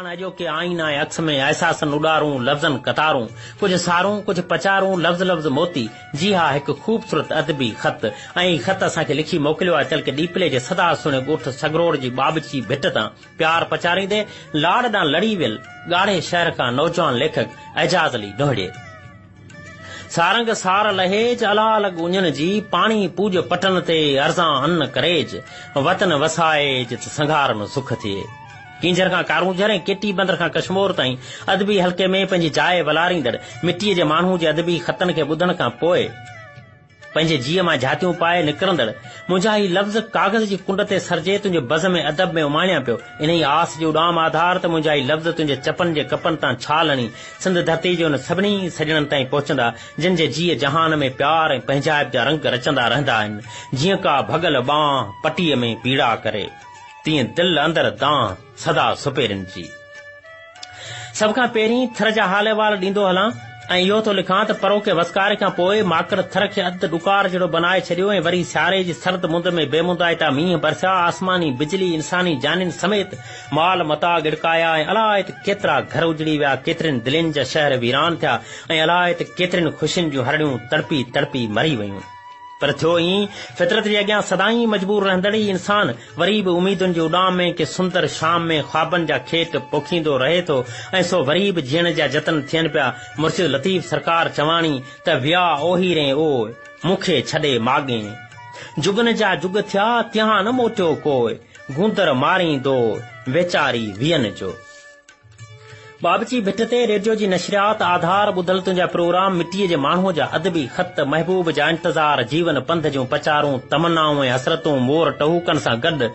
اڄوڪي آئينا ۽ عڪس ۾ احساسن اڏارون، لفظن قطارون، ڪجهه سارون، ڪجهه پچارون، لفظ لفظ موتي، جي ها هڪ خوبصورت ادبي خط ۽ هي خط اسان کي لکي موڪليو آهي تلڪ ڏيپلي جي سدا سهڻي ڳوٺ سگروڙ جي ٻاٻچي ڀٽ تان پيار پچاريندي لاڙ ڏانهن لڙي ويل ڳاڙهي شهر کان نوجوان ليکڪ اعجاز علي نوهڙي. سارنگ سار لهيج، الا لڳ اڃن جي، پاڻي پوڄ پٽن تي، ارزان ان ڪريج، وطن وسائيج ته سنگهار ۾ سک ٿئي. ڪينجهر کان ڪارونجهر ۽ ڪيٽي بندر کان ڪشمور تائين ادبي حلقي ۾ پنهنجي جاء ولاريندڙ مٽيء جي ماڻهوء جي ادبي خطن کي ٻڌڻ کان پوء پنهنجي جيء مان جهاتيون پائي نڪرندڙ منهنجا هي لفظ ڪاغذ جي ڪنڊ تي سرجي تنهنجي بزم ادب ۾ اماڻيان پيو انهيء آس جي اڏام آڌار ته منهنجا هي لفظ تنهنجي چپن جي ڪپن تان ڇال هڻي سنڌ ڌرتي جي انهن سڀني سڄڻن تائين پهچندا جن جي جيء جهان ۾ پيار ۽ پنهنجائپ جا رنگ رچندا رهندا آهن جيئن ڪا ڀڳل ٻانهن پٽيء ۾ پيڙا ڪري تيئن دل اندر دانهن سدا سپيرين جي. سڀ کان پهرين ٿر جا حال احوال ڏيندو هلان ۽ اهو ٿو لکان ته پروڪي وسڪاري کان پوء ماڪڙ ٿر کي اڌ ڏڪار جهڙو بنائي ڇڏيو ۽ وري سياري جي سرد مند ۾ بي مندائتا مينهن برسيا، آسماني بجلي انساني جانين سميت مال متاع ڳڙڪايا ۽ الائي ته ڪيترا گهر اجڙي ويا، ڪيترين دلين جا شهر ويران ٿيا ۽ الائي ته ڪيترين خوشين جون هرڻيون تڙپي تڙپي مري ويون. پر ٿيو ائين، فطرت جي اڳيان سدائين مجبور رهندڙ هي انسان وري به اميدن جي اڏام ۾ ڪي سندر شام ۾ خوابن جا کيٽ پوکيندو رهي ٿو ۽ سو وري به جيئڻ جا جتن ٿين پيا. مرشد لطيف سرڪار چواڻي ته ويا اوهيرين اوء، مون کي ڇڏي ماڳين. جڳن جا جڳ ٿيا، تيان نه موٽيو ڪوء، گوندر ماريندو، ويچاري وين جو. ٻاٻچي ڀٽ تي ريڊيو جي نشريات آڌار ٻڌل تنهنجا پروگرام، مٽيء جي ماڻهوء جا ادبي خط، محبوب جا انتظار، جيون پنڌ جون پچارون، تمنائون ۽ حسرتون مور ٽهوڪن سان گڏ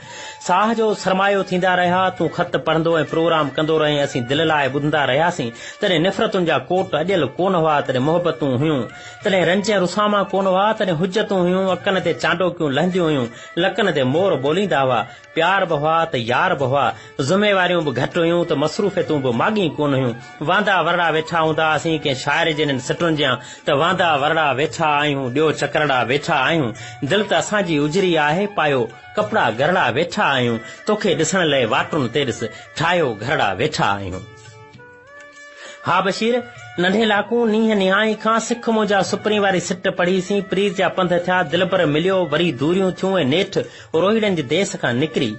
ساهه جو سرمايو ٿيندا رهيا. تون خط پڙهندو ۽ پروگرام ڪندو رهين، اسين دل لائي ٻڌندا رهياسين. تڏهن نفرتن جا ڪوٽ اڏيل ڪونه هئا، تڏهن محبتون هيون. تڏهن رنج ۽ رساما ڪونه هئا، تڏهن حجتون هيون. اڪن تي چانڊوڪيون لهنديون هيون، لڪن تي مور ٻوليندا هئا. پيار به هئا ته يار به هئا. ذميواريون به گهٽ هيون ته مصروفيتون به ماڳهين ڪونه هيون. واندا ورڙا ويٺا هوندا هئاسين، ڪنهن شاعر جي انهن سٽن جيان ته واندا ورڙا ويٺا آهيون، ڏيو چڪرڙا ويٺا آهيون. دل ته اسان جي اجري آهي، پايو ڪپڙا گرڙا ويٺا آهيون. توکي ڏسڻ لئه واٽن تي ڏس، ٺاهيو گهرڙا ويٺا آهيون. ها بشير! ننڍي لاڪون نينهن نهائين کان سک منهنجا سپرين واري سٽ پڙهي سين، پريت جا پنڌ ٿيا، دلبر مليو، وري دوريون ٿيون ۽ نيٺ روهيڙن جي ديس کان نڪري،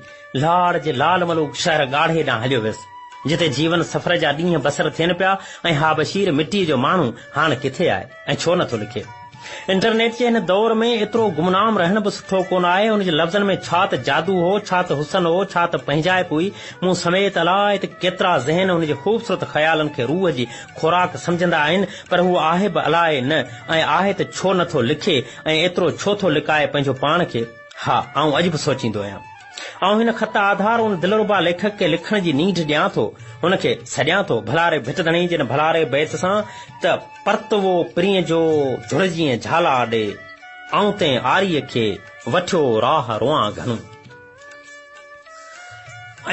لاڙ جي لال ملوڪ شهر ڳاڙهي ڏانهن هليو ويس، جتي جيون سفر جا ڏينهن بسر ٿين پيا ۽ ها بشير مٽيء جو ماڻهو هاڻ ڪٿي آهي ۽ ڇو نٿو لکي؟ انٽرنيٽ جي هن دور ۾ ايترو گمنام رهڻ به سٺو ڪونه آهي. هن جي لفظن ۾ ڇا ته جادو هو، ڇا ته حسن هو، ڇا ته پنهنجائپ هئي. مون سميت الائي ته ڪيترا ذهن هن جي خوبصورت خيالن کي روح جي خوراڪ سمجهندا آهن، پر هو آهي به الائي نه ۽ آهي ته ڇو نه ٿو لکي ۽ ايترو ڇو ٿو لڪائي پنهنجو پاڻ کي؟ ها، آئون اڄ به سوچيندو آهيان. آئون هن خط آڌار ان دلربا ليکڪ کي لکڻ جي نينڍ ڏيان ٿو. هن کي سڏيان ٿو، ڀلاري ڀٽ ڌڻي جن ڀلاري بيت سان ته پرتوو پرينء جو جھڙ جيئن جھالا ڏي، آئون تنهن آريء کي وٺيو راهه روئان گھڻو.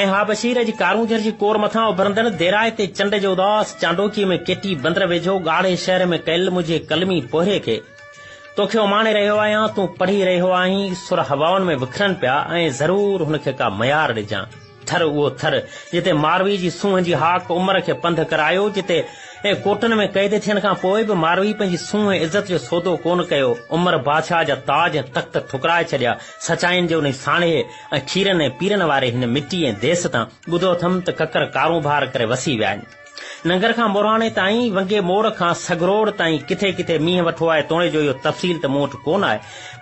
۽ ها بشير اڄ ڪارونجھر جي ڪور مٿان اڀرندڙ ديرائتي چنڊ جي اداس چانڊوڪيء ۾ ڪيٽي بندر ويجھو ڳاڙهي شهر ۾ ڪيل منهنجي قلمي پورهيي کي توکي اماڻي رهيو آهيان، تون پڙهي رهيو آهين، سر هوائن ۾ وکرن پيا ۽ ضرور هن کي ڪا ميار ڏجان. ٿر اهو ٿر، جتي ماروي جي سونهن جي هاڪ عمر کي پنڌ ڪرايو، جتي ڪوٽن ۾ قيد ٿيڻ کان پوء به ماروي پنهنجي سونهن ۽ عزت جو سودو ڪونه ڪيو، عمر بادشاهه جا تاج ۽ تخت ٺڪرائي ڇڏيا، سچائين جي انهي ساڻيهه ۽ کيرن ۽ پيرن واري هن مٽي ۽ ديس تان ٻڌو اٿم ته ڪڪر ڪارونڀار ڪري وسي ويا آهن. ننگر کان موراڻي تائين، ونگي موڙ کان سگهروڙ تائين ڪٿي ڪٿي مينهن وٺو آهي توڻي جو اهو تفصيل ته مون وٽ ڪونه آهي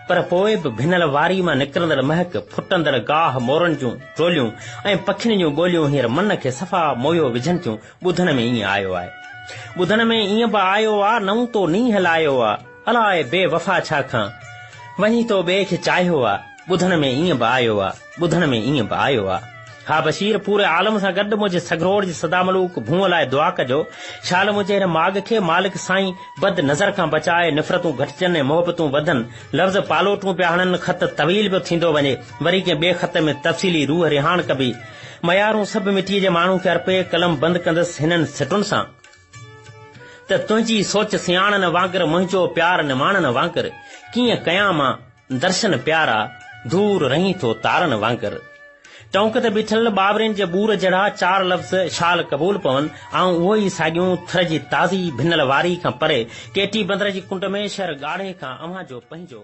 پر پوء به ڀنل واري مان نڪرندڙ مهڪ، ڦٽندڙ گاهه، مورن جون ٽوليون ۽ پکين جون ٻوليون هينئر من کي صفا موهيو وجهن ٿيون، ٻڌڻ ۾ ائين آيو آهي. ٻڌڻ ۾ ائين به آيو آ، نئون تو نينهن لايو آ، الاء بي وفا ڇا کان، وڃي تو ٻئي کي چاهيو آ، ٻڌڻ ۾ ائين به آيو آ، ٻڌڻ ۾ ائين به آيو آ. ها بشير، پوري عالم سان گڏ منهنجي سگهروڙ جي سدا ملوڪ ڀونء لاء دعا ڪجو. شال منهنجي هن ماڳ کي مالڪ سائين بد نظر کان بچائي، نفرتون گهٽجن ۽ محبتون وڌن. لفظ پالوٽون پيا هڻن، خط طويل پيو ٿيندو وڃي. وري ڪنهن ٻئي خط ۾ تفصيلي روح رهاڻ ڪبي. ميارون سڀ مٽيء جي ماڻهو کي ارپي، قلم بند ڪندس هنن سٽن سان. ته تنهنجي سوچ سياڻن وانگر منهنجو پيار نماڻن وانگر، ڪيئن ڪيان مان درشن پيارا، دور رهين ٿو تارن وانگر. چونڪ تي بيٺل ٻاورين جي ٻور جهڙا چار لفظ شال قبول پون. آئون اهو ئي ساڳيون ٿر جي تازي ڀنل واري کان پري ڪيٽي بندر جي ڪنڊ ۾ شهر ڳاڙهي کان اوهان جو پنهنجو.